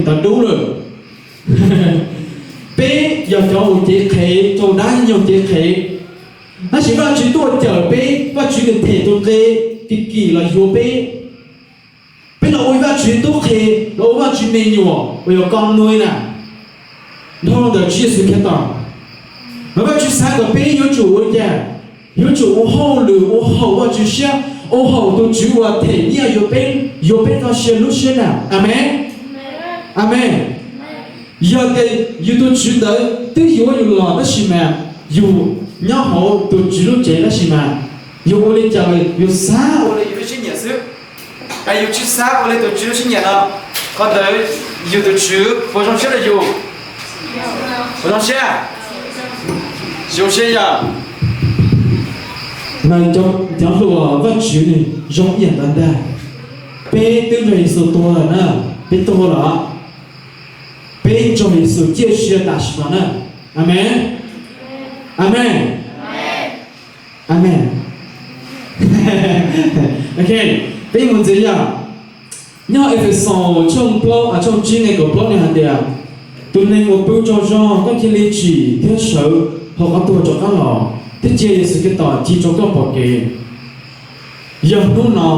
ntawd dub lawm. Peb yog cov uas cev qhev rau dab nyoog cev qhev, tab sis Vajtswv tuaj cawm peb, Vajtswv nws them tus nqe kim kim los yuav peb. Peb los ua Vajtswv tub qhe, los ua Vajtswv me nyuam uas yog koj nua na, dhau ntawm Tswv Yexus Khetos. Mas Vajtswv xav kom peb yuav tsum ua cas? Yuav tsum ua hauj lwm ua haum Vajtswv siab, ua haum tus Tswv uas them nyiaj yuav peb, yuav peb txoj sia lub siab ntev. Amees. Amees. Yog tias yus tus tswv ntawd twb yuav yus los tab sis mas yus nyob hauv tus tswv lub tsev tab sis mas yus ua li cas, yus xav ua li yus lub siab nyiam xwb, es yus tsis xav ua li tus tswv lub siab nyiam no, qhov ntawd yus tus tswv puas zoo siab rau yus? Puas zoo siab? Zoo siab yog. Mas cov hluas, Vajtswv nws zoo ib yam ntawd ntag. Peb twb nrog Yexus tuag lawm na, peb tuag lawm, peb nrog Yexus ciaj sia tam sim no na. Amees. Amees. Amees. Ok, peb mus ntxiv yom. Nyob Efexus tshooj plaub, tshooj tsib nqe kaum plaub nws hais tias, tus neeg uas pw tsaug zog, koj cia li tsim thiab sawv hauv qhov tuag rov qab los, thiab cia Yexus Khetos ci rau koj pom kev. Yog hnub no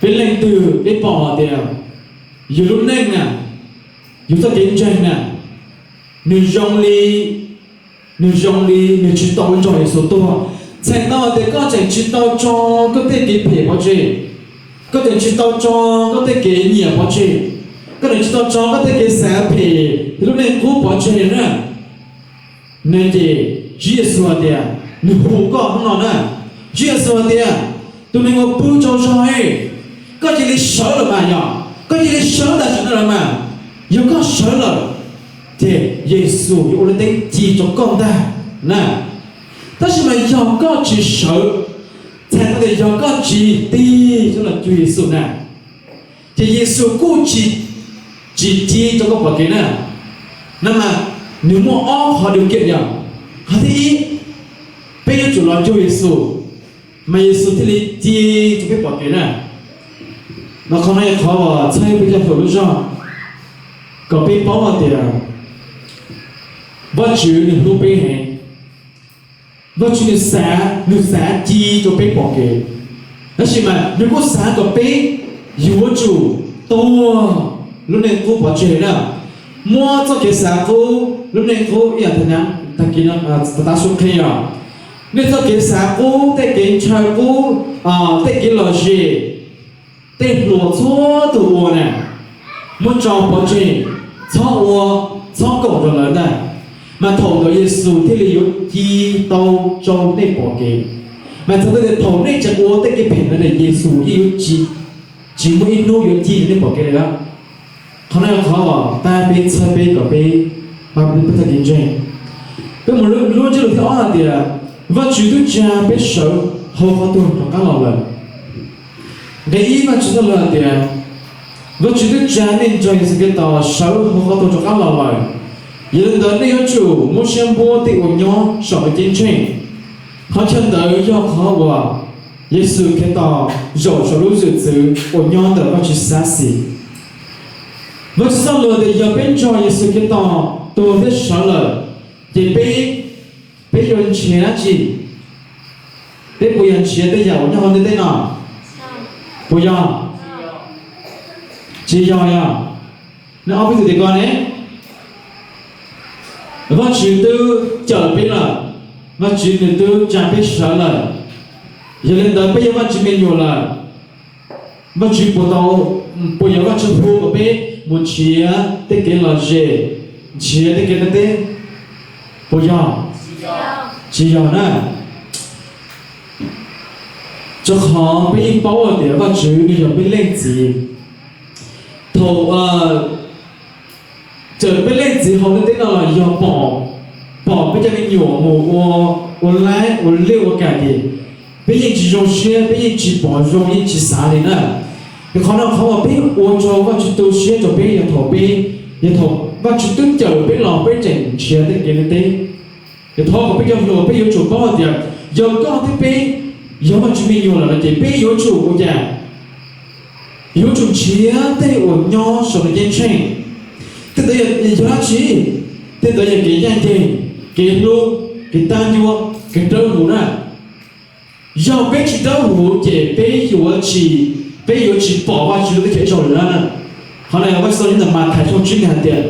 peb leej twg peb pom hais tias yus lub neej na, yus txoj kev ntseeg na, nws zoo li, nws zoo li nws tsis tau nrog Yexus tuag, txhais tau hais tias koj tseem tsis tau tso koj tej kev phem pov tseg, koj tseem tsis tau tso koj tej kev nyiam pov tseg, koj tseem tsis tau tso koj tej kev xav phem, lub neej qub pov tseg na. No ces Tswv Yexus hais tias, nws hu koj hnub no na. Tswv Yexus hais tias, tus neeg uas pw tsaug zog, koj cia li sawv lawm mas yog, koj cia li sawv tam sim no lawm mas. Yog koj sawv lawm, ces Yexus yuav ua lub teeb ci rau koj ntag na. Tab sis mas yog koj tsis sawv, txhais tau tias yog koj tsis tig coj los cuag Yexus na, ces Yexus kuj tsis, tsis ci rau koj pom kev na. No mas nws muaj ob qhov điều kiện yog, qhov thib ib, peb yuav tsum los cuag Yexus, mas Yexus thiaj li ci rau peb pom kev na. Mas qhov no yog qhov uas txhawb peb cov hluas lub zog, kom peb paub hais tias Vajtswv nws hlub peb heev. Vajtswv nws xav, nws xav ci rau peb pom kev, tab sis mas nws kuj xav kom peb yuav tsum tuag lub neej qub pov tseg na. Muab txoj kev xav qub, lub neej qub ib yam tag kis tas su qhia os, nej txoj kev xav qub, tej kev ntshaw qub, tej kev lom zem, tej hluas txhua tus ua na, muab tso pov tseg, txhob ua, txhob koom rau lawv ntag. Mas thaum ntawd Yexus thiaj li yuav ci tau rau nej pom kev. Mas txhais tau tias thaum nej tseem ua tej kev phem ntawd ces Yexus yeej yuav tsis, tsis muaj ib hnub yuav ci rau nej pom kev li lawm. Qhov no yog qhov uas tab peb txhawb peb kom peb, peb txoj kev ntseeg. Peb mus lub ntsiab lus thib ob hais tias, Vajtswv twb tsa peb sawv hauv qhov tuag rov qab los lawm. Nqe ib Vajtswv txoj lus hais tias, Vajtswv twb tsa nej nrog Yexus Khetos sawv hauv qhov tuag rov qab los lawm. Yog li ntawd nej yuav tsum muab siab npuab tej uas nyob saum ntuj ceeb tsheej. Qhov chaw ntawd yog qhov uas Yexus Khetos zaum saum lub zwm txwv uas nyob ntawm Vajtswv xab xis. Vajtswv txoj lus tias yog peb nrog Yexus Khetos tuag thiab sawv lawm, ces peb, peb yuav nrhiav dab tsi? Peb puas yog nrhiav tej yam uas nyob hauv ntiaj teb no? Puas yog? Tsis yog yog? Nej ob peb tug tim ko ne? Vajtswv twb cawm peb lawm, Vajtswv nws twb tsa peb sawv lawm. Yog li ntawd peb yog Vajtswv me nyuam lawm. Vajtswv puas tau, puas yog Vajtswv hu kom peb mus nrhiav tej kev lom zem, nrhiav tej kev ntiaj teb? Puas yog? Tsis yog na. Rau qhov peb yeej paub hais tias Vajtswv nws yog peb leej txiv. Thaum txawm peb leej txiv hauv ntiaj teb no los yog pom, pom peb cov me nyuam mus ua, ua laib ua liaj ua kam ces peb yeej tsis zoo siab, peb yeej tsis pom zoo, yeej tsis xav li na. Yog qhov no qhov uas peb ua rau Vajtswv tu siab rau peb yog thaum peb, yog thaum Vajtswv twb cawm peb los peb tseem nrhiav tej kev ntiaj teb. Yog thov kom peb cov hluas peb yuav tsum paub hais tias yog koj thiab peb yog Vajtswv me nyuam lawm no ces peb yuav tsum ua cas? Yuav tsum nrhiav tej uas nyob saum ntuj ceeb tsheej. Tej ntawd yog dab tsi? Tej ntawd yog kev ncaj ncees, kev hlub, kev tag ncua, kev dawb huv na. Yog peb tsis dawb huv ces peb yuav tsis, peb yuav tsis pom Vajtswv lub teb chaws ib zaug li na. Qhov no Vajtswv txoj lus nyob ntawm Mathais tshooj tsib nqe hais tias,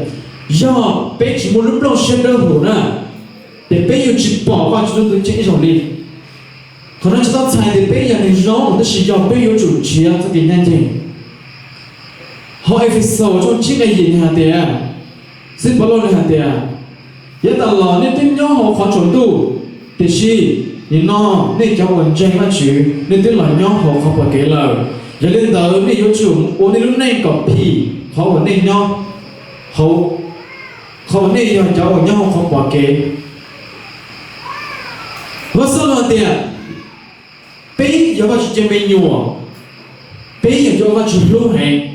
yog peb tsis muaj lub nplooj siab dawb huv na, ces peb yuav tsis pom Vajtswv lub teb chaws ib zaug li. Qhov no tsis tau txhais tias peb yog neeg zoo, tab sis yog peb yuav tsum nrhiav txoj kev ncaj ncees. Hauv Efexus tshooj tsib nqe yim nws hais tias, xib Paulus nws hais tias, yav tas los nej twb nyob hauv qhov tsaus ntuj, tiam sis nim no nej cov uas ntseeg Vajtswv nej twb los nyob hauv qhov pom kev lawm. Yog li ntawd nej yuav tsum ua nej lub neej kom phim qhov uas nej nyob hauv, qhov uas nej yog cov uas nyob hauv qhov pom kev. Vajtswv hais tias peb yog Vajtswv cov me nyuam, peb yog cov uas Vajtswv hlub heev.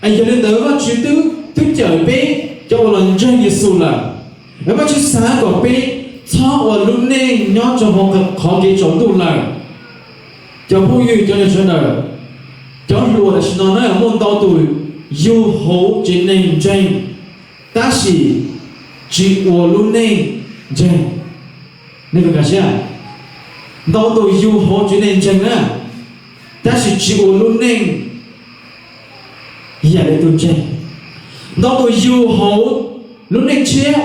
Yog li ntawd Vajtswv twb, twb cawm peb cov uas los ntseeg Yexus lawm. Vajtswv xav kom peb txhob ua lub neej nyob rau hauv qhov kev tsaus ntuj lawm. Cov phooj ywg, cov niam sawv daws, cov hluas tam sim no na, muaj ntau tus yug hauv tsev neeg ntseeg, tab sis tsis ua lub neej ntseeg. Nej puas kam siab? Ntau tus yug hauv tsev neeg ntseeg na, tab sis tsis ua lub neej yam li tus ntseeg. Ntau tus yug hauv lub neej tshiab,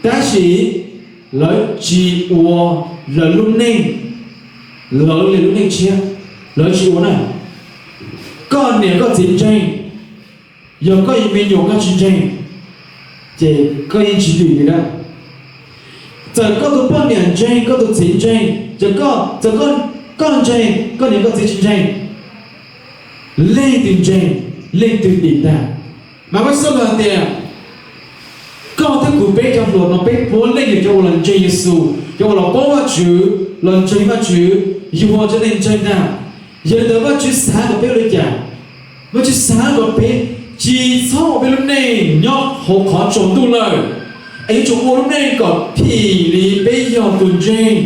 tab sis lawv tsis ua lawv lub neej, lawv li lub neej tshiab, lawv tsis ua na. Koj niam koj txiv ntseeg, yog koj yog me nyuam koj tsis ntseeg, ces koj yeej tsis dim li na. Txawm koj tus poj niam ntseeg, koj tus txiv ntseeg, txawm koj, txawm koj, koj ntseeg, koj niam koj txiv tsis ntseeg, leej twg ntseeg, leej twg dim ntag. Mas Vajtswv hais tias, koj thiab kuv peb cov hluas no peb puav leej yog cov uas los ntseeg Yexus, cov uas los paub Vajtswv, los ntseeg Vajtswv, yug ua tsev neeg ntseeg ntag. Yog li ntawd Vajtswv xav kom peb ua li cas? Vajtswv xav kom peb tsis txhob ua peb lub neej nyob hauv qhov tsaus ntuj lawm, es yuav tsum ua lub neej kom phim li peb yog tus ntseeg,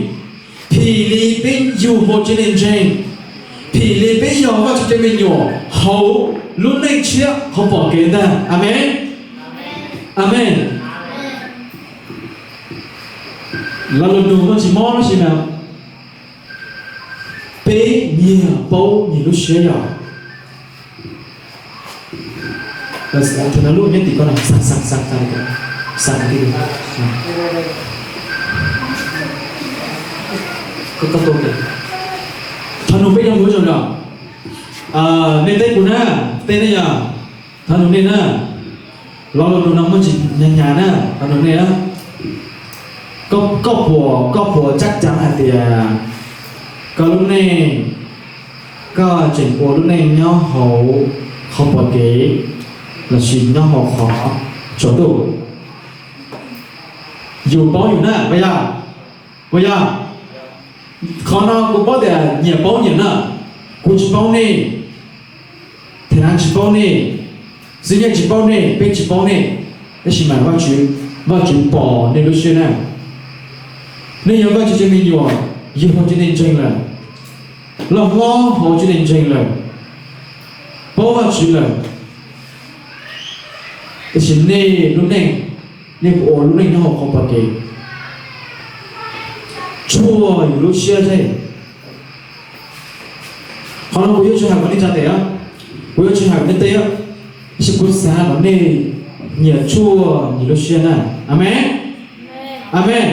phim li peb yug hauv tsev neeg ntseeg, phim li peb yog Vajtswv cov me nyuam hauv lub neej tshiab qhov pom kev ntag. Amees. Amees. Lo lus nug muaj tsis mob lub si mas, peb nyiag paub nyias lub siab yog? Thaum no lub nyob tim ko, xa xa xa xa, xa ti, koj tu, thaum nug peb cov hluas zoo yog, nej teb kuv na, teb nej yog, thaum nug nej na, lo lus nug no muaj tsis hnyav hnyav na, thaum nug nej na, koj puas, koj puas tsab cav hais tias koj lub neej, koj tseem ua lub neej nyob hauv qhov pom kev lossis nyob hauv qhov tsaus ntuj? Yus paub yus na, puas yog? Puas yog? Qhov no kuv paub tias nyias paub nyias na. Kuv tsis paub nej, Thaj Nav tsis paub nej, Xib Nyiaj tsis paub nej, peb tsis paub nej, tab sis mas Vajtswv, Vajtswv pom nej lub siab na. Nej yog Vajtswv cov me nyuam, yug hauv tsev neeg ntseeg lawm, loj hlob hauv tsev neeg ntseeg lawm, paub Vajtswv lawm, tiam sis nej lub neej, nej puas ua lub neej nyob hauv qhov pom kev, tshuaj yus lub siab thiab? Qhov no kuv yuav tsis hais kom nej tsa tes, kuv yuav tsis hais kom nej teb, tab sis kuv xav kom nej nyias tshuaj nyias lub siab na. Amees. Amees.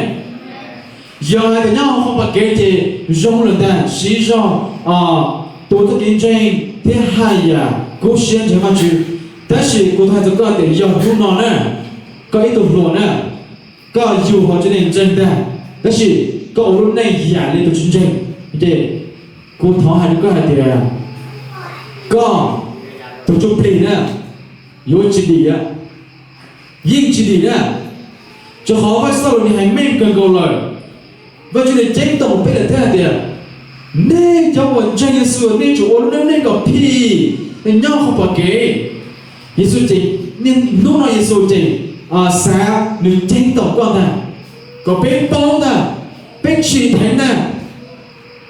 Yog hais tias nyob hauv qhov pom kev ces zoo lawm ntag, siv zog tuav txoj kev ntseeg thiab haj yam kub siab ntseeg Vajtswv. Tab sis kuv hais rau koj tias yog hnub no na, koj ib tug hluas na, koj yug hauv tsev neeg ntseeg ntag, tab sis koj ua lub neej yam li tus tsis ntseeg, ces kuv thov hais rau koj hais tias koj tus ntsuj plig na, yuav tsis dim, yeej tsis dim na. Rau qhov Vajtswv txoj lus nws hais meej kawg nkaus lawm. Vajtswv nws ceeb toom peb lawm thiab hais tias, nej cov uas ntseeg Yexus nej tsum ua lub neej kom phim, nyob qhov pom kev. Yexus ces, hnub no Yexus ces xav nws ceeb toom koj ntag, kom peb paub ntag, peb tsim dheev ntag,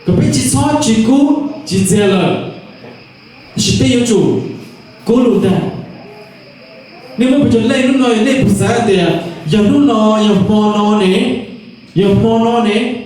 kom peb tsis txhob tsis kub tsis txias lawm, tab sis peb yuav tsum kub lug ntag. Nej muab pes tsawg leej hnub no, nej puas xav tias yog hnub no, yog hmo no ne, yog hmo no ne,